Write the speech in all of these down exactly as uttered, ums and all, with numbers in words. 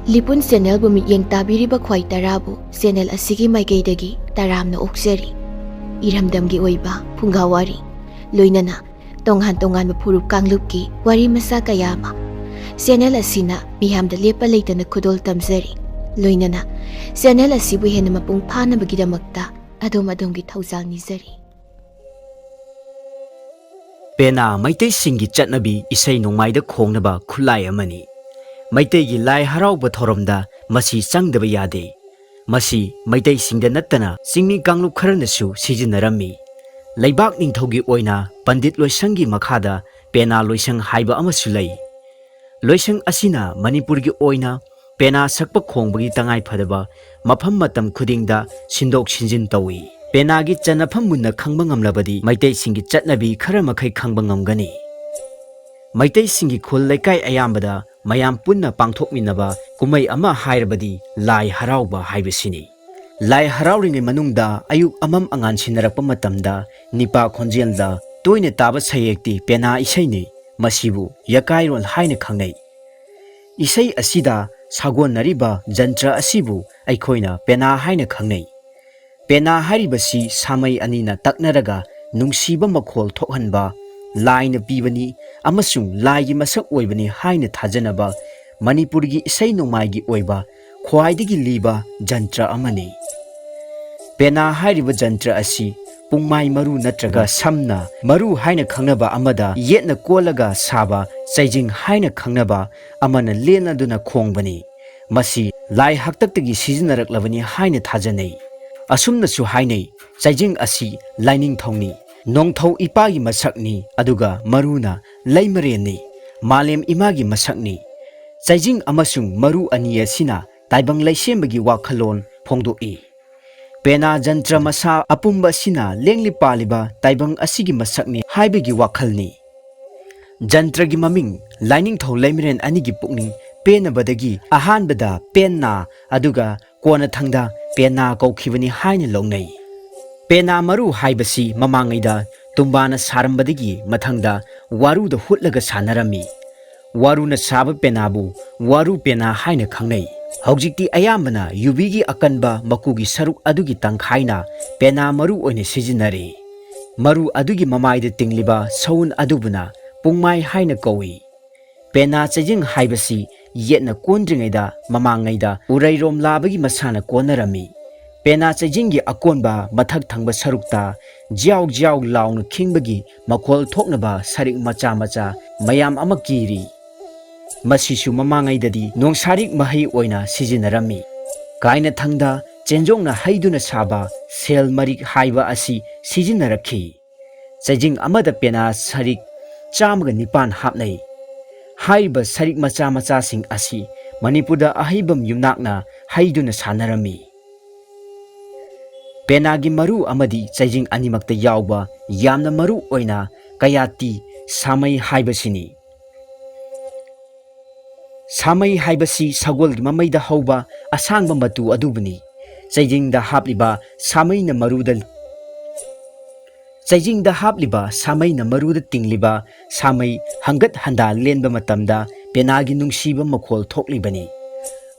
ꯂꯤꯄꯨꯟ ꯆꯦꯅꯦꯜꯕꯨ ꯃꯤꯠꯌꯦꯡ ꯇꯥꯕꯤꯔꯤꯕ ꯈ꯭ꯋꯥꯏ ꯇꯔꯥꯕꯨ ꯆꯦꯅꯦꯜ ꯑꯁꯤꯒꯤ ꯃꯥꯏꯀꯩꯗꯒꯤ ꯇꯔꯥꯝꯅ ꯑꯣꯛꯆꯔꯤ꯫ ꯏꯔꯝꯗꯝꯒꯤ ꯑꯣꯏꯕ ꯐꯨꯡꯒꯥ ꯋꯥꯔꯤ, ꯂꯣꯏꯅꯅ ꯇꯣꯉꯥꯟ ꯇꯣꯉꯥꯟꯕ ꯐꯨꯔꯨꯞ ꯀꯥꯡꯂꯨꯞꯀꯤ ꯋꯥꯔꯤ ꯃꯆꯥ ꯀꯌꯥ ꯑꯃ ꯆꯦꯅꯦꯜ ꯑꯁꯤꯅ ꯃꯤꯌꯥꯝꯗ ꯂꯦꯞꯄ ꯂꯩꯇꯅ ꯈꯨꯗꯣꯜ ꯇꯝꯖꯔꯤ꯫ ꯂꯣꯏꯅꯅ ꯆꯦꯅꯦꯜ ꯑꯁꯤꯕꯨ ꯍꯦꯟꯅ ꯃꯄꯨꯡ ꯐꯥꯅꯕꯒꯤꯗꯃꯛꯇ ꯑꯗꯣꯝ ꯑꯗꯣꯝꯒꯤ ꯊꯧꯖꯥꯜ ꯅꯤꯖꯔꯤ꯫ ꯄꯦꯅꯥ ꯃꯩꯇꯩꯁꯤꯡꯒꯤ ꯆꯠꯅꯕꯤ ꯏꯁꯩ ꯅꯣꯡꯃꯥꯏꯗ ꯈꯣꯡꯅꯕ ꯈꯨꯠꯂꯥꯏ ꯑꯃꯅꯤ꯫ ꯃꯩꯇꯩꯒꯤ ꯂꯥꯏ ꯍꯔꯥꯎꯕ ꯊꯧꯔꯝꯗ ꯃꯁꯤ ꯆꯪꯗꯕ ꯌꯥꯗꯦ꯫ ꯃꯁꯤ ꯃꯩꯇꯩꯁꯤꯡꯗ ꯅꯠꯇꯅ ꯆꯤꯡꯃꯤ ꯀꯥꯡꯂꯨꯞ ꯈꯔꯅꯁꯨ ꯁꯤꯖꯤꯟꯅꯔꯝꯃꯤ꯫ ꯂꯩꯕꯥꯛ ꯅꯤꯡꯊꯧꯒꯤ ꯑꯣꯏꯅ ꯄꯟꯗꯤꯠ ꯂꯣꯏꯁꯪꯒꯤ ꯃꯈꯥꯗ ꯄꯦꯅꯥ ꯂꯣꯏꯁꯪ ꯍꯥꯏꯕ ꯑꯃꯁꯨ ꯂꯩ꯫ ꯂꯣꯏꯁꯪ ꯑꯁꯤꯅ ꯃꯅꯤꯄꯨꯔꯒꯤ ꯑꯣꯏꯅ ꯄꯦꯅꯥ ꯁꯛꯄ ꯈꯣꯡꯕꯒꯤ ꯇꯉꯥꯏ ꯐꯗꯕ ꯃꯐꯝ ꯃꯇꯝ ꯈꯨꯗꯤꯡꯗ ꯁꯤꯟꯗꯣꯛ ꯁꯤꯟꯖꯤꯟ ꯇꯧꯏ꯫ ꯄꯦꯅꯥꯒꯤ ꯆꯟꯅꯐꯝ ꯃꯨꯟꯅ ꯈꯪꯕ ꯉꯝꯂꯕꯗꯤ ꯃꯩꯇꯩꯁꯤꯡꯒꯤ ꯆꯠꯅꯕꯤ ꯈꯔ ꯃꯈꯩ ꯈꯪꯕ ꯉꯝꯒꯅꯤ꯫ ꯃꯩꯇꯩꯁꯤꯡꯒꯤ ꯈꯨꯜ ꯂꯩꯀꯥꯏ ꯑꯌꯥꯝꯕꯗ ꯃꯌꯥꯝ ꯄꯨꯟꯅ ꯄꯥꯡꯊꯣꯛꯃꯤꯟꯅꯕ ꯀꯨꯝꯍꯩ ꯑꯃ ꯍꯥꯏꯔꯕꯗꯤ ꯂꯥꯏ ꯍꯔꯥꯎꯕ ꯍꯥꯏꯕꯁꯤꯅꯤ꯫ ꯂꯥꯏ ꯍꯔꯥꯎꯔꯤꯉꯩ ꯃꯅꯨꯡꯗ ꯑꯌꯨꯛ ꯑꯃꯝ ꯑꯉꯥꯟ ꯁꯤꯟꯅꯔꯛꯄ ꯃꯇꯝꯗ ꯅꯤꯄꯥ ꯈꯣꯟꯖꯦꯜꯗ ꯇꯣꯏꯅ ꯇꯥꯕ ꯁꯩꯍꯦꯛꯇꯤ ꯄꯦꯅꯥ ꯏꯁꯩꯅꯤ꯫ ꯃꯁꯤꯕꯨ ꯌꯀꯥꯏꯔꯣꯜ ꯍꯥꯏꯅ ꯈꯪꯅꯩ꯫ ꯏꯁꯩ ꯑꯁꯤꯗ ꯁꯥꯒꯣꯟꯅꯔꯤꯕ ꯖꯟꯇ꯭ꯔ ꯑꯁꯤꯕꯨ ꯑꯩꯈꯣꯏꯅ ꯄꯦꯅꯥ ꯍꯥꯏꯅ ꯈꯪꯅꯩ꯫ ꯄꯦꯅꯥ ꯍꯥꯏꯔꯤꯕꯁꯤ ꯁꯥꯃꯩ ꯑꯅꯤꯅ ꯇꯛꯅꯔꯒ ꯅꯨꯡꯁꯤꯕ ꯃꯈꯣꯜ ꯊꯣꯛꯍꯟꯕ ꯂꯥꯏꯅ ꯄꯤꯕꯅꯤ ꯑꯃꯁꯨꯡ ꯂꯥꯏꯒꯤ ꯃꯁꯛ ꯑꯣꯏꯕꯅꯤ ꯍꯥꯏꯅ ꯊꯥꯖꯅꯕ ꯃꯅꯤꯄꯨꯔꯒꯤ ꯏꯁꯩ ꯅꯣꯡꯃꯥꯏꯒꯤ ꯑꯣꯏꯕ ꯈ꯭ꯋꯥꯏꯗꯒꯤ ꯂꯤꯕ ꯖꯟꯇ꯭ꯔ ꯑꯃꯅꯤ꯫ ꯄꯦꯅꯥ ꯍꯥꯏꯔꯤꯕ ꯖꯟꯇ꯭ꯔ ꯑꯁꯤ ꯄꯨꯡꯃꯥꯏ ꯃꯔꯨ ꯅꯠꯇ꯭ꯔꯒ ꯁꯝꯅ ꯃꯔꯨ ꯍꯥꯏꯅ ꯈꯪꯅꯕ ꯑꯃꯗ ꯌꯦꯠꯅ ꯀꯣꯜꯂꯒ ꯁꯥꯕ ꯆꯩꯖꯤꯡ ꯍꯥꯏꯅ ꯈꯪꯅꯕ ꯑꯃꯅ ꯂꯦꯟꯅꯗꯨꯅ ꯈꯣꯡꯕꯅꯤ꯫ ꯃꯁꯤ ꯂꯥꯏ ꯍꯥꯛꯇꯛꯇꯒꯤ ꯁꯤꯖꯤꯟꯅꯔꯛꯂꯕꯅꯤ ꯍꯥꯏꯅ ꯊꯥꯖꯅꯩ꯫ ꯑꯁꯨꯝꯅꯁꯨ ꯍꯥꯏꯅꯩ, ꯆꯩꯖꯤꯡ ꯑꯁꯤ ꯂꯥꯏꯅꯤꯡꯊꯧꯅꯤ, ꯅꯣꯡꯊꯧ ꯏꯄꯥꯒꯤ ꯃꯁꯛꯅꯤ, ꯑꯗꯨꯒ ꯃꯔꯨꯅ ꯂꯩꯃꯔꯦꯟꯅꯤ, ꯃꯥꯂꯦꯝ ꯏꯃꯥꯒꯤ ꯃꯁꯛꯅꯤ꯫ ꯆꯩꯖꯤꯡ ꯑꯃꯁꯨꯡ ꯃꯔꯨ ꯑꯅꯤ ꯑꯁꯤꯅ ꯇꯥꯏꯕꯪ ꯂꯩꯁꯦꯝꯕꯒꯤ ꯋꯥꯈꯜꯂꯣꯟ ꯐꯣꯡꯗꯣꯛꯏ꯫ ꯄꯦꯅꯥ ꯖꯟꯇ꯭ꯔ ꯃꯁꯥ ꯑꯄꯨꯝꯕ ꯑꯁꯤꯅ ꯂꯦꯡꯂꯤ ꯄꯥꯜꯂꯤꯕ ꯇꯥꯏꯕꯪ ꯑꯁꯤꯒꯤ ꯃꯁꯛꯅꯤ ꯍꯥꯏꯕꯒꯤ ꯋꯥꯈꯜꯅꯤ꯫ ꯖꯟꯇ꯭ꯔꯒꯤ ꯃꯃꯤꯡ ꯂꯥꯏꯅꯤꯡꯊꯧ ꯂꯩꯃꯔꯦꯟ ꯑꯅꯤꯒꯤ ꯄꯨꯛꯅꯤꯡ ꯄꯦꯟꯅꯕꯗꯒꯤ ꯑꯍꯥꯟꯕꯗ ꯄꯦꯟꯅꯥ ꯑꯗꯨꯒ ꯀꯣꯟꯅꯊꯪꯗ ꯄꯦꯅꯥ ꯀꯧꯈꯤꯕꯅꯤ ꯍꯥꯏꯅ ꯂꯧꯅꯩ꯫ ꯄꯦꯅꯥ ꯃꯔꯨ ꯍꯥꯏꯕꯁꯤ ꯃꯃꯥꯡꯉꯩꯗ ꯇꯨꯝꯕꯥꯅ ꯁꯥꯔꯝꯕꯗꯒꯤ ꯃꯊꯪꯗ ꯋꯥꯔꯨꯗ ꯍꯨꯠꯂꯒ ꯁꯥꯟꯅꯔꯝꯃꯤ꯫ ꯋꯥꯔꯨꯅ ꯁꯥꯕ ꯄꯦꯅꯥꯕꯨ ꯋꯥꯔꯨ ꯄꯦꯅꯥ ꯍꯥꯏꯅ ꯈꯪꯅꯩ꯫ ꯍꯧꯖꯤꯛꯇꯤ ꯑꯌꯥꯝꯕꯅ ꯌꯨꯕꯤꯒꯤ ꯑꯀꯟꯕ ꯃꯀꯨꯒꯤ ꯁꯔꯨꯛ ꯑꯗꯨꯒꯤ ꯇꯪꯈꯥꯏꯅ ꯄꯦꯅꯥ ꯃꯔꯨ ꯑꯣꯏꯅ ꯁꯤꯖꯤꯟꯅꯔꯦ꯫ ꯃꯔꯨ ꯑꯗꯨꯒꯤ ꯃꯃꯥꯏꯗ ꯇꯤꯡꯂꯤꯕ ꯁꯎꯟ ꯑꯗꯨꯕꯨꯅ ꯄꯨꯡꯃꯥꯏ ꯍꯥꯏꯅ ꯀꯧꯏ꯫ ꯄꯦꯅꯥ ꯆꯩꯖꯤꯡ ꯍꯥꯏꯕꯁꯤ ꯌꯦꯠꯅ ꯀꯣꯟꯗ꯭ꯔꯤꯉꯩꯗ ꯃꯃꯥꯡꯉꯩꯗ ꯎꯔꯩꯔꯣꯝ ꯂꯥꯕꯒꯤ ꯃꯁꯥꯅ ꯀꯣꯟꯅꯔꯝꯃꯤ꯫ ꯄꯦꯅꯥ ꯆꯩꯖꯤꯡꯒꯤ ꯑꯀꯣꯟꯕ ꯃꯊꯛ ꯊꯪꯕ ꯁꯔꯨꯛꯇ ꯖ꯭ꯌꯥꯎ ꯖ꯭ꯌꯥꯎ ꯂꯥꯎꯅ ꯈꯤꯡꯕꯒꯤ ꯃꯈꯣꯜ ꯊꯣꯛꯅꯕ ꯁꯔꯤꯛ ꯃꯆꯥ ꯃꯆꯥ ꯃꯌꯥꯝ ꯑꯃ ꯀꯤꯔꯤ꯫ ꯃꯁꯤꯁꯨ ꯃꯃꯥꯡꯉꯩꯗꯗꯤ ꯅꯣꯡꯁꯥꯔꯤꯛ ꯃꯍꯩ ꯑꯣꯏꯅ ꯁꯤꯖꯤꯟꯅꯔꯝꯃꯤ꯫ ꯀꯥꯏꯅꯊꯪꯗ ꯆꯦꯟꯖꯣꯡꯅ ꯍꯩꯗꯨꯅ ꯁꯥꯕ ꯁꯦꯜ ꯃꯔꯤꯛ ꯍꯥꯏꯕ ꯑꯁꯤ ꯁꯤꯖꯤꯟꯅꯔꯛꯈꯤ꯫ ꯆꯩꯖꯤꯡ ꯑꯃꯗ ꯄꯦꯅꯥ ꯁꯔꯤꯛ ꯆꯥꯝꯃꯒ ꯅꯤꯄꯥꯟ ꯍꯥꯞꯅꯩ꯫ ꯍꯥꯏꯔꯤꯕ ꯁꯔꯤꯛ ꯃꯆꯥ ꯃꯆꯥꯁꯤꯡ ꯑꯁꯤ ꯃꯅꯤꯄꯨꯔꯗ ꯑꯍꯩꯕꯝ ꯌꯨꯝꯅꯥꯛꯅ ꯍꯩꯗꯨꯅ ꯁꯥꯟꯅꯔꯝꯃꯤ꯫ ꯄꯦꯅꯥꯒꯤ ꯃꯔꯨ ꯑꯃꯗꯤ ꯆꯩꯖꯤꯡ ꯑꯅꯤꯃꯛꯇ ꯌꯥꯎꯕ ꯌꯥꯝꯅ ꯃꯔꯨ ꯑꯣꯏꯅ ꯀꯌꯥꯇꯤ ꯁꯥꯃꯩ ꯍꯥꯏꯕꯁꯤꯅꯤ꯫ ꯁꯥꯃꯩ ꯍꯥꯏꯕꯁꯤ ꯁꯒꯣꯜꯒꯤ ꯃꯃꯩꯗ ꯍꯧꯕ ꯑꯁꯥꯡꯕ ꯃꯇꯨ ꯑꯗꯨꯕꯨꯅꯤ꯫ ꯆꯩꯖꯤꯡꯗ ꯍꯥꯞꯂꯤꯕ ꯁꯥꯃꯩꯅ ꯃꯔꯨꯗ ꯆꯩꯖꯤꯡꯗ ꯍꯥꯞꯂꯤꯕ ꯁꯥꯃꯩꯅ ꯃꯔꯨꯗ ꯇꯤꯡꯂꯤꯕ ꯁꯥꯃꯩ ꯍꯪꯒꯠ ꯍꯟꯗꯥ ꯂꯦꯟꯕ ꯃꯇꯝꯗ ꯄꯦꯅꯥꯒꯤ ꯅꯨꯡꯁꯤꯕ ꯃꯈꯣꯜ ꯊꯣꯛꯂꯤꯕꯅꯤ꯫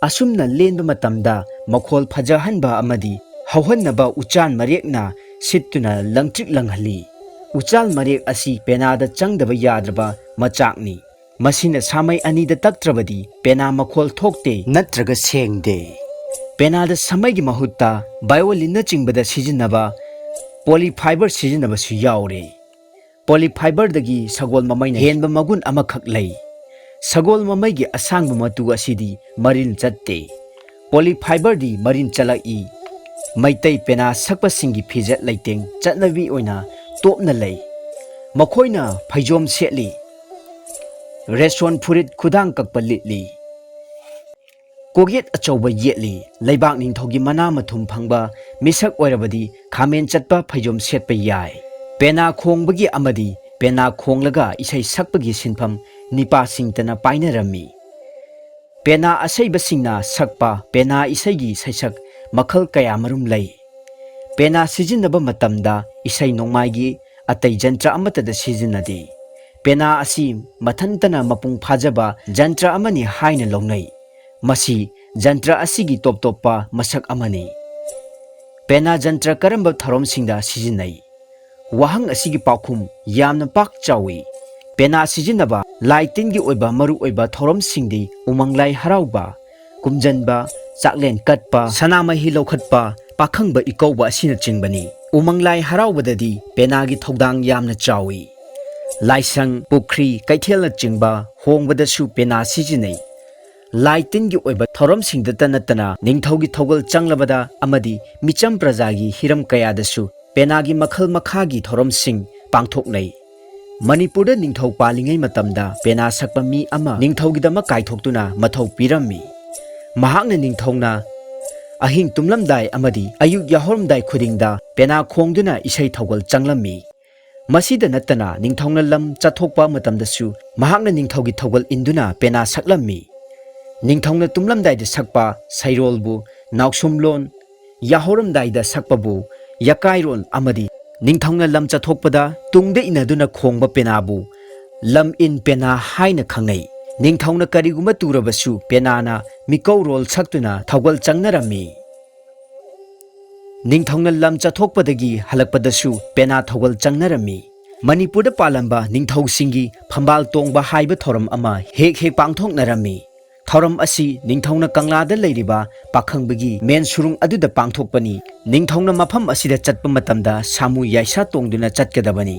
ꯑꯁꯨꯝꯅ ꯂꯦꯟꯕ ꯃꯇꯝꯗ ꯃꯈꯣꯜ ꯐꯖꯍꯟꯕ ꯑꯃꯗꯤ ꯍꯧꯍꯟꯅꯕ ꯎꯆꯥꯟ ꯃꯔꯦꯛꯅ ꯁꯤꯠꯇꯨꯅ ꯂꯪꯇ꯭ꯔꯤꯛ ꯂꯪꯍꯜꯂꯤ꯫ ꯎꯆꯥꯟ ꯃꯔꯦꯛ ꯑꯁꯤ ꯄꯦꯅꯥꯗ ꯆꯪꯗꯕ ꯌꯥꯗ꯭ꯔꯕ ꯃꯆꯥꯛꯅꯤ꯫ ꯃꯁꯤꯅ ꯁꯥꯃꯩ ꯑꯅꯤꯗ ꯇꯛꯇ꯭ꯔꯕꯗꯤ ꯄꯦꯅꯥ ꯃꯈꯣꯜ ꯊꯣꯛꯇꯦ ꯅꯠꯇ꯭ꯔꯒ ꯁꯦꯡꯗꯦ꯫ ꯄꯦꯅꯥꯗ ꯁꯥꯃꯩꯒꯤ ꯃꯍꯨꯠꯇ ꯚꯥꯏꯑꯣꯂꯤꯟꯅꯆꯤꯡꯕꯗ ꯁꯤꯖꯤꯟꯅꯕ ꯄꯣꯂꯤꯐꯥꯏꯕꯔ ꯁꯤꯖꯤꯟꯅꯕꯁꯨ ꯌꯥꯎꯔꯦ꯫ ꯄꯣꯂꯤꯐꯥꯏꯕꯔꯗꯒꯤ ꯁꯒꯣꯜ ꯃꯃꯩꯅ ꯍꯦꯟꯕ ꯃꯒꯨꯟ ꯑꯃꯈꯛ ꯂꯩ꯫ ꯁꯒꯣꯜ ꯃꯃꯩꯒꯤ ꯑꯁꯥꯡꯕ ꯃꯇꯨ ꯑꯁꯤꯗꯤ ꯃꯔꯤꯜ ꯆꯠꯇꯦ꯫ ꯄꯣꯂꯤꯐꯥꯏꯕꯔꯗꯤ ꯃꯔꯤꯜ ꯆꯠꯂꯛꯏ꯫ ꯃꯩꯇꯩ ꯄꯦꯅꯥ ꯁꯛꯄꯁꯤꯡꯒꯤ ꯐꯤꯖꯦꯠ ꯂꯩꯇꯦꯡ ꯆꯠꯅꯕꯤ ꯑꯣꯏꯅ ꯇꯣꯞꯅ ꯂꯩ꯫ ꯃꯈꯣꯏꯅ ꯐꯩꯖꯣꯝ ꯁꯦꯠꯂꯤ, ꯔꯦꯁꯣꯟ ꯐꯨꯔꯤꯠ ꯈꯨꯗꯥꯡ ꯀꯛꯄ ꯂꯤꯠꯂꯤ, ꯀꯣꯛꯌꯦꯠ ꯑꯆꯧꯕ ꯌꯦꯠꯂꯤ꯫ ꯂꯩꯕꯥꯛ ꯅꯤꯡꯊꯧꯒꯤ ꯃꯅꯥ ꯃꯊꯨꯝ ꯐꯪꯕ ꯃꯤꯁꯛ ꯑꯣꯏꯔꯕꯗꯤ ꯈꯥꯃꯦꯟ ꯆꯠꯄ ꯐꯩꯖꯣꯝ ꯁꯦꯠꯄ ꯌꯥꯏ꯫ ꯄꯦꯅꯥ ꯈꯣꯡꯕꯒꯤ ꯑꯃꯗꯤ ꯄꯦꯅꯥ ꯈꯣꯡꯂꯒ ꯏꯁꯩ ꯁꯛꯄꯒꯤ ꯁꯤꯟꯐꯝ ꯅꯤꯄꯥꯁꯤꯡꯇꯅ ꯄꯥꯏꯅꯔꯝꯃꯤ꯫ ꯄꯦꯅꯥ ꯑꯁꯩꯕꯁꯤꯡꯅ ꯁꯛꯄ ꯄꯦꯅꯥ ꯏꯁꯩꯒꯤ ꯁꯩꯁꯛ ꯃꯈꯜ ꯀꯌꯥꯃꯔꯨꯝ ꯂꯩ꯫ ꯄꯦꯅꯥ ꯁꯤꯖꯤꯟꯅꯕ ꯃꯇꯝꯗ ꯏꯁꯩ ꯅꯣꯡꯃꯥꯏꯒꯤ ꯑꯇꯩ ꯖꯟꯇ꯭ꯔ ꯑꯃꯠꯇꯗ ꯁꯤꯖꯤꯟꯅꯗꯦ꯫ ꯄꯦꯅꯥ ꯑꯁꯤ ꯃꯊꯟꯇꯅ ꯃꯄꯨꯡ ꯐꯥꯖꯕ ꯖꯟꯇ꯭ꯔ ꯑꯃꯅꯤ ꯍꯥꯏꯅ ꯂꯧꯅꯩ꯫ ꯃꯁꯤ ꯖꯟꯇ꯭ꯔ ꯑꯁꯤꯒꯤ ꯇꯣꯞ ꯇꯣꯞꯄ ꯃꯁꯛ ꯑꯃꯅꯤ꯫ ꯄꯦꯅꯥ ꯖꯟꯇ꯭ꯔ ꯀꯔꯝꯕ ꯊꯧꯔꯝꯁꯤꯡꯗ ꯁꯤꯖꯤꯟꯅꯩ? ꯋꯥꯍꯪ ꯑꯁꯤꯒꯤ ꯄꯥꯎꯈꯨꯝ ꯌꯥꯝꯅ ꯄꯥꯛ ꯆꯥꯎꯏ꯫ ꯄꯦꯅꯥ ꯁꯤꯖꯤꯟꯅꯕ ꯂꯥꯏ ꯇꯤꯟꯒꯤ ꯑꯣꯏꯕ ꯃꯔꯨꯑꯣꯏꯕ ꯊꯧꯔꯝꯁꯤꯡꯗꯤ ꯎꯃꯪ ꯂꯥꯏ ꯍꯔꯥꯎꯕ, ꯀꯨꯝꯖꯟꯕ, ꯆꯥꯛꯂꯦꯟ ꯀꯠꯄ, ꯁꯅꯥꯃꯍꯤ ꯂꯧꯈꯠꯄ, ꯄꯥꯈꯪꯕ ꯏꯀꯧꯕ ꯑꯁꯤꯅꯆꯤꯡꯕꯅꯤ꯫ ꯎꯃꯪ ꯂꯥꯏ ꯍꯔꯥꯎꯕꯗꯗꯤ ꯄꯦꯅꯥꯒꯤ ꯊꯧꯗꯥꯡ ꯌꯥꯝꯅ ꯆꯥꯎꯏ꯫ ꯂꯥꯏꯁꯪ, ꯄꯨꯈ꯭ꯔꯤ, ꯀꯩꯊꯦꯜꯅꯆꯤꯡꯕ ꯍꯣꯡꯕꯗꯁꯨ ꯄꯦꯅꯥ ꯁꯤꯖꯤꯟꯅꯩ꯫ ꯂꯥꯏ ꯇꯤꯟꯒꯤ ꯑꯣꯏꯕ ꯊꯧꯔꯝꯁꯤꯡꯗꯇ ꯅꯠꯇꯅ ꯅꯤꯡꯊꯧꯒꯤ ꯊꯧꯒꯜ ꯆꯪꯂꯕꯗ ꯑꯃꯗꯤ ꯃꯤꯆꯝ ꯄ꯭ꯔꯖꯥꯒꯤ ꯍꯤꯔꯝ ꯀꯌꯥꯗꯁꯨ ꯄꯦꯅꯥꯒꯤ ꯃꯈꯜ ꯃꯈꯥꯒꯤ ꯊꯧꯔꯝꯁꯤꯡ ꯄꯥꯡꯊꯣꯛꯅꯩ꯫ ꯃꯅꯤꯄꯨꯔꯗ ꯅꯤꯡꯊꯧ ꯄꯥꯜꯂꯤꯉꯩ ꯃꯇꯝꯗ ꯄꯦꯅꯥ ꯁꯛꯄ ꯃꯤ ꯑꯃ ꯅꯤꯡꯊꯧꯒꯤꯗꯃꯛ ꯀꯥꯏꯊꯣꯛꯇꯨꯅ ꯃꯊꯧ ꯄꯤꯔꯝꯃꯤ꯫ ꯃꯍꯥꯛꯅ ꯅꯤꯡꯊꯧꯅ ꯑꯍꯤꯡ ꯇꯨꯝꯂꯝꯗꯥꯏ ꯑꯃꯗꯤ ꯑꯌꯨꯛ ꯌꯥꯍꯧꯔꯝꯗꯥꯏ ꯈꯨꯗꯤꯡꯗ ꯄꯦꯅꯥ ꯈꯣꯡꯗꯨꯅ ꯏꯁꯩ ꯊꯧꯒꯜ ꯆꯪꯂꯝꯃꯤ꯫ ꯃꯁꯤꯗ ꯅꯠꯇꯅ ꯅꯤꯡꯊꯧꯅ ꯂꯝ ꯆꯠꯊꯣꯛꯄ ꯃꯇꯝꯗꯁꯨ ꯃꯍꯥꯛꯅ ꯅꯤꯡꯊꯧꯒꯤ ꯊꯧꯒꯜ ꯏꯟꯗꯨꯅ ꯄꯦꯅꯥ ꯁꯛꯂꯝꯃꯤ꯫ ꯅꯤꯡꯊꯧꯅ ꯇꯨꯝꯂꯝꯗꯥꯏꯗ ꯁꯛꯄ ꯁꯩꯔꯣꯜꯕꯨ ꯅꯥꯎꯁꯨꯝꯂꯣꯟ, ꯌꯥꯍꯧꯔꯝꯗꯥꯏꯗ ꯁꯛꯄꯕꯨ ꯌꯀꯥꯏꯔꯣꯟ ꯑꯃꯗꯤ ꯅꯤꯡꯊꯧꯅ ꯂꯝ ꯆꯠꯊꯣꯛꯄꯗ ꯇꯨꯡꯗ ꯏꯟꯅꯗꯨꯅ ꯈꯣꯡꯕ ꯄꯦꯅꯥꯕꯨ ꯂꯝ ꯏꯟ ꯄꯦꯅꯥ ꯍꯥꯏꯅ ꯈꯪꯅꯩ꯫ ꯅꯤꯡꯊꯧꯅ ꯀꯔꯤꯒꯨꯝꯕ ꯇꯨꯔꯕꯁꯨ ꯄꯦꯅꯥꯅ ꯃꯤꯀꯧꯔꯣꯜ ꯁꯛꯇꯨꯅ ꯊꯧꯒꯜ ꯆꯪꯅꯔꯝꯃꯤ꯫ ꯅꯤꯡꯊꯧꯅ ꯂꯝ ꯆꯠꯊꯣꯛꯄꯗꯒꯤ ꯍꯜꯂꯛꯄꯗꯁꯨ ꯄꯦꯅꯥ ꯊꯧꯒꯜ ꯆꯪꯅꯔꯝꯃꯤ꯫ ꯃꯅꯤꯄꯨꯔꯗ ꯄꯥꯜꯂꯝꯕ ꯅꯤꯡꯊꯧꯁꯤꯡꯒꯤ ꯐꯝꯕꯥꯜ ꯇꯣꯡꯕ ꯍꯥꯏꯕ ꯊꯧꯔꯝ ꯑꯃ ꯍꯦꯛ ꯍꯦꯛ ꯄꯥꯡꯊꯣꯛꯅꯔꯝꯃꯤ꯫ ꯊꯧꯔꯝ ꯑꯁꯤ ꯅꯤꯡꯊꯧꯅ ꯀꯪꯂꯥꯗ ꯂꯩꯔꯤꯕ ꯄꯥꯈꯪꯕꯒꯤ ꯃꯦꯟ ꯁꯨꯔꯨꯡ ꯑꯗꯨꯗ ꯄꯥꯡꯊꯣꯛꯄꯅꯤ꯫ ꯅꯤꯡꯊꯧꯅ ꯃꯐꯝ ꯑꯁꯤꯗ ꯆꯠꯄ ꯃꯇꯝꯗ ꯁꯥꯃꯨ ꯌꯥꯏꯁꯥ ꯇꯣꯡꯗꯨꯅ ꯆꯠꯀꯗꯕꯅꯤ꯫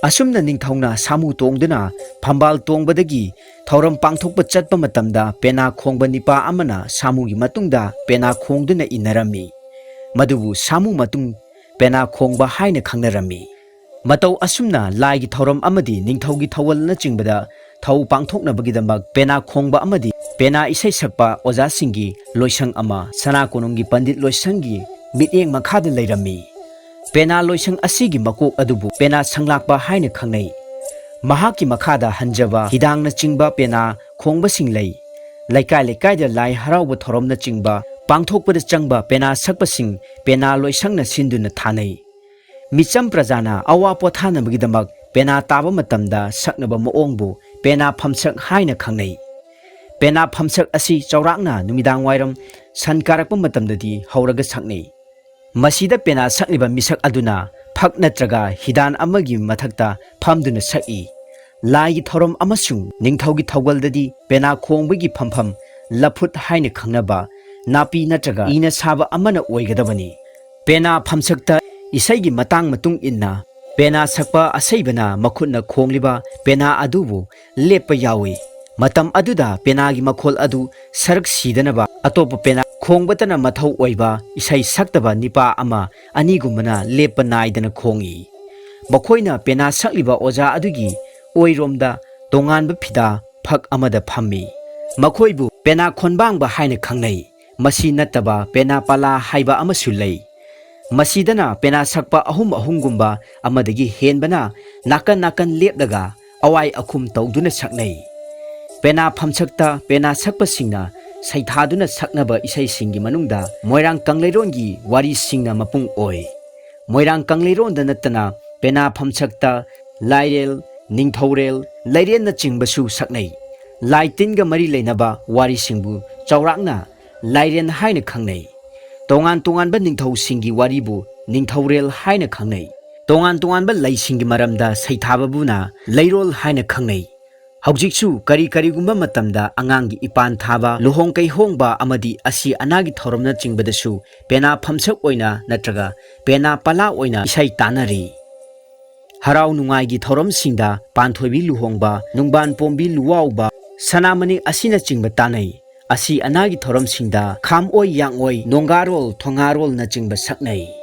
ꯑꯁꯨꯝꯅ ꯅꯤꯡꯊꯧꯅ ꯁꯥꯃꯨ ꯇꯣꯡꯗꯨꯅ ꯐꯝꯕꯥꯜ ꯇꯣꯡꯕꯗꯒꯤ ꯊꯧꯔꯝ ꯄꯥꯡꯊꯣꯛꯄ ꯆꯠꯄ ꯃꯇꯝꯗ ꯄꯦꯅꯥ ꯈꯣꯡꯕ ꯅꯤꯄꯥ ꯑꯃꯅ ꯁꯥꯃꯨꯒꯤ ꯃꯇꯨꯡꯗ ꯄꯦꯅꯥ ꯈꯣꯡꯗꯨꯅ ꯏꯟꯅꯔꯝꯃꯤ꯫ ꯃꯗꯨꯕꯨ ꯁꯥꯃꯨ ꯃꯇꯨꯡ ꯄꯦꯅꯥ ꯈꯣꯡꯕ ꯍꯥꯏꯅ ꯈꯪꯅꯔꯝꯃꯤ꯫ ꯃꯇꯧ ꯑꯁꯨꯝꯅ ꯂꯥꯏꯒꯤ ꯊꯧꯔꯝ ꯑꯃꯗꯤ ꯅꯤꯡꯊꯧꯒꯤ ꯊꯧꯒꯜꯅꯆꯤꯡꯕꯗ ꯊꯧ ꯄꯥꯡꯊꯣꯛꯅꯕꯒꯤꯗꯃꯛ ꯄꯦꯅꯥ ꯈꯣꯡꯕ ꯑꯃꯗꯤ ꯄꯦꯅꯥ ꯏꯁꯩ ꯁꯛꯄ ꯑꯣꯖꯥꯁꯤꯡꯒꯤ ꯂꯣꯏꯁꯪ ꯑꯃ ꯁꯅꯥ ꯀꯣꯅꯨꯡꯒꯤ ꯄꯟꯗꯤꯠ ꯂꯣꯏꯁꯪꯒꯤ ꯃꯤꯠꯌꯦꯡ ꯃꯈꯥꯗ ꯂꯩꯔꯝꯃꯤ꯫ ꯄꯦꯅꯥ ꯂꯣꯏꯁꯪ ꯑꯁꯤꯒꯤ ꯃꯀꯣꯛ ꯑꯗꯨꯕꯨ ꯄꯦꯅꯥ ꯁꯪꯂꯥꯛꯄ ꯍꯥꯏꯅ ꯈꯪꯅꯩ꯫ ꯃꯍꯥꯛꯀꯤ ꯃꯈꯥꯗ ꯍꯟꯖꯕ ꯍꯤꯗꯥꯡꯅꯆꯤꯡꯕ ꯄꯦꯅꯥ ꯈꯣꯡꯕꯁꯤꯡ ꯂꯩ꯫ ꯂꯩꯀꯥꯏ ꯂꯩꯀꯥꯏꯗ ꯂꯥꯏ ꯍꯔꯥꯎꯕ ꯊꯧꯔꯝꯅꯆꯤꯡꯕ ꯄꯥꯡꯊꯣꯛꯄꯗ ꯆꯪꯕ ꯄꯦꯅꯥ ꯁꯛꯄꯁꯤꯡ ꯄꯦꯅꯥ ꯂꯣꯏꯁꯪꯅ ꯁꯤꯟꯗꯨꯅ ꯊꯥꯅꯩ꯫ ꯃꯤꯆꯝ ꯄ꯭ꯔꯖꯥꯅ ꯑꯋꯥ ꯄꯣꯊꯥꯅꯕꯒꯤꯗꯃꯛ ꯄꯦꯅꯥ ꯇꯥꯕ ꯃꯇꯝꯗ ꯁꯛꯅꯕ ꯃꯑꯣꯡꯕꯨ ꯄꯦꯅꯥ ꯐꯝꯁꯛ ꯍꯥꯏꯅ ꯈꯪꯅꯩ꯫ ꯄꯦꯅꯥ ꯐꯝꯁꯛ ꯑꯁꯤ ꯆꯥꯎꯔꯥꯛꯅ ꯅꯨꯃꯤꯗꯥꯡ ꯋꯥꯏꯔꯝ ꯁꯟ ꯀꯥꯔꯛꯄ ꯃꯇꯝꯗꯗꯤ ꯍꯧꯔꯒ ꯁꯛꯅꯩ꯫ ꯃꯁꯤꯗ ꯄꯦꯅꯥ ꯁꯛꯂꯤꯕ ꯃꯤꯁꯛ ꯑꯗꯨꯅ ꯐꯛ ꯅꯠꯇ꯭ꯔꯒ ꯍꯤꯗꯥꯟ ꯑꯃꯒꯤ ꯃꯊꯛꯇ ꯐꯝꯗꯨꯅ ꯁꯛꯏ꯫ ꯂꯥꯏꯒꯤ ꯊꯧꯔꯝ ꯑꯃꯁꯨꯡ ꯅꯤꯡꯊꯧꯒꯤ ꯊꯧꯒꯜꯗꯗꯤ ꯄꯦꯅꯥ ꯈꯣꯡꯕꯒꯤ ꯐꯝꯐꯝ ꯂꯐꯨꯠ ꯍꯥꯏꯅ ꯈꯪꯅꯕ ꯅꯥꯄꯤ ꯅꯠꯇ꯭ꯔꯒ ꯏꯅ ꯁꯥꯕ ꯑꯃꯅ ꯑꯣꯏꯒꯗꯕꯅꯤ꯫ ꯄꯦꯅꯥ ꯐꯝꯁꯛꯇ ꯏꯁꯩꯒꯤ ꯃꯇꯥꯡ ꯃꯇꯨꯡ ꯏꯟꯅ ꯄꯦꯅꯥ ꯁꯛꯄ ꯑꯁꯩꯕꯅ ꯃꯈꯨꯠꯅ ꯈꯣꯡꯂꯤꯕ ꯄꯦꯅꯥ ꯑꯗꯨꯕꯨ ꯂꯦꯞꯄ ꯌꯥꯎꯏ꯫ ꯃꯇꯝ ꯑꯗꯨꯗ ꯄꯦꯅꯥꯒꯤ ꯃꯈꯣꯜ ꯑꯗꯨ ꯁꯔꯨꯛ ꯁꯤꯗꯅꯕ ꯑꯇꯣꯞꯄ ꯄꯦꯅꯥ ꯈꯣꯡꯕꯇꯅ ꯃꯊꯧ ꯑꯣꯏꯕ ꯏꯁꯩ ꯁꯛꯇꯕ ꯅꯤꯄꯥ ꯑꯃ ꯑꯅꯤꯒꯨꯝꯕꯅ ꯂꯦꯞꯄ ꯅꯥꯏꯗꯅ ꯈꯣꯡꯏ꯫ ꯃꯈꯣꯏꯅ ꯄꯦꯅꯥ ꯁꯛꯂꯤꯕ ꯑꯣꯖꯥ ꯑꯗꯨꯒꯤ ꯑꯣꯏꯔꯣꯝꯗ ꯇꯣꯉꯥꯟꯕ ꯐꯤꯗꯥ ꯐꯛ ꯑꯃꯗ ꯐꯝꯃꯤ꯫ ꯃꯈꯣꯏꯕꯨ ꯄꯦꯅꯥ ꯈꯣꯟꯕꯥꯡꯕ ꯍꯥꯏꯅ ꯈꯪꯅꯩ꯫ ꯃꯁꯤ ꯅꯠꯇꯕ ꯄꯦꯅꯥ ꯄꯥꯂꯥ ꯍꯥꯏꯕ ꯑꯃꯁꯨ ꯂꯩ꯫ ꯃꯁꯤꯗꯅ ꯄꯦꯅꯥ ꯁꯛꯄ ꯑꯍꯨꯝ ꯑꯍꯨꯝꯒꯨꯝꯕ ꯑꯃꯗꯒꯤ ꯍꯦꯟꯕꯅ ꯅꯥꯀꯟ ꯅꯥꯀꯟ ꯂꯦꯞꯂꯒ ꯑꯋꯥꯏ ꯑꯈꯨꯝ ꯇꯧꯗꯨꯅ ꯁꯛꯅꯩ꯫ ꯄꯦꯅꯥ ꯐꯝꯁꯛꯇ ꯄꯦꯅꯥ ꯁꯛꯄꯁꯤꯡꯅ ꯁꯩꯊꯥꯗꯨꯅ ꯁꯛꯅꯕ ꯏꯁꯩꯁꯤꯡꯒꯤ ꯃꯅꯨꯡꯗ ꯃꯣꯏꯔꯥꯡ ꯀꯪꯂꯩꯔꯣꯟꯒꯤ ꯋꯥꯔꯤꯁꯤꯡꯅ ꯃꯄꯨꯡ ꯑꯣꯏ꯫ ꯃꯣꯏꯔꯥꯡ ꯀꯪꯂꯩꯔꯣꯟꯗ ꯅꯠꯇꯅ ꯄꯦꯅꯥ ꯐꯝꯁꯛꯇ ꯂꯥꯏꯔꯦꯜ, ꯅꯤꯡꯊꯧꯔꯦꯜ, ꯂꯩꯔꯦꯟꯅꯆꯤꯡꯕꯁꯨ ꯁꯛꯅꯩ꯫ ꯂꯥꯏ ꯇꯤꯟꯒ ꯃꯔꯤ ꯂꯩꯅꯕ ꯋꯥꯔꯤꯁꯤꯡꯕꯨ ꯆꯥꯎꯔꯥꯛꯅ ꯂꯥꯏꯔꯦꯟ ꯍꯥꯏꯅ ꯈꯪꯅꯩ꯫ ꯇꯣꯉꯥꯟ ꯇꯣꯉꯥꯟꯕ ꯅꯤꯡꯊꯧꯁꯤꯡꯒꯤ ꯋꯥꯔꯤꯕꯨ ꯅꯤꯡꯊꯧꯔꯦꯜ ꯍꯥꯏꯅ ꯈꯪꯅꯩ꯫ ꯇꯣꯉꯥꯟ ꯇꯣꯉꯥꯟꯕ ꯂꯩꯁꯤꯡꯒꯤ ꯃꯔꯝꯗ ꯁꯩꯊꯥꯕꯕꯨꯅ ꯂꯩꯔꯣꯜ ꯍꯥꯏꯅ ꯈꯪꯅꯩ꯫ ꯍꯧꯖꯤꯛꯁꯨ ꯀꯔꯤ ꯀꯔꯤꯒꯨꯝꯕ ꯃꯇꯝꯗ ꯑꯉꯥꯡꯒꯤ ꯏꯄꯥꯟ ꯊꯥꯕ, ꯂꯨꯍꯣꯡ ꯀꯩꯍꯣꯡꯕ ꯑꯃꯗꯤ ꯑꯁꯤ ꯑꯅꯥꯒꯤ ꯊꯧꯔꯝꯅꯆꯤꯡꯕꯗꯁꯨ ꯄꯦꯅꯥ ꯐꯝꯁꯛ ꯑꯣꯏꯅ ꯅꯠꯇ꯭ꯔꯒ ꯄꯦꯅꯥ ꯄꯂꯥ ꯑꯣꯏꯅ ꯏꯁꯩ ꯇꯥꯟꯅꯔꯤ꯫ ꯍꯔꯥꯎ ꯅꯨꯡꯉꯥꯏꯒꯤ ꯊꯧꯔꯝꯁꯤꯡꯗ ꯄꯥꯟꯊꯣꯏꯕꯤ ꯂꯨꯍꯣꯡꯕ, ꯅꯨꯡꯕꯥꯟ ꯄꯣꯝꯕꯤ ꯂꯨꯋꯥꯎꯕ, ꯁꯅꯥꯃꯅꯤ ꯑꯁꯤꯅꯆꯤꯡꯕ ꯇꯥꯟꯅꯩ꯫ ꯑꯁꯤ ꯑꯅꯥꯒꯤ ꯊꯧꯔꯝꯁꯤꯡꯗ ꯈꯥꯝꯑꯣꯏ ꯌꯥꯡꯑꯣꯏ, ꯅꯣꯡꯒꯥꯔꯣꯜ, ꯊꯣꯡꯉꯥꯔꯣꯜꯅꯆꯤꯡꯕ ꯁꯛꯅꯩ꯫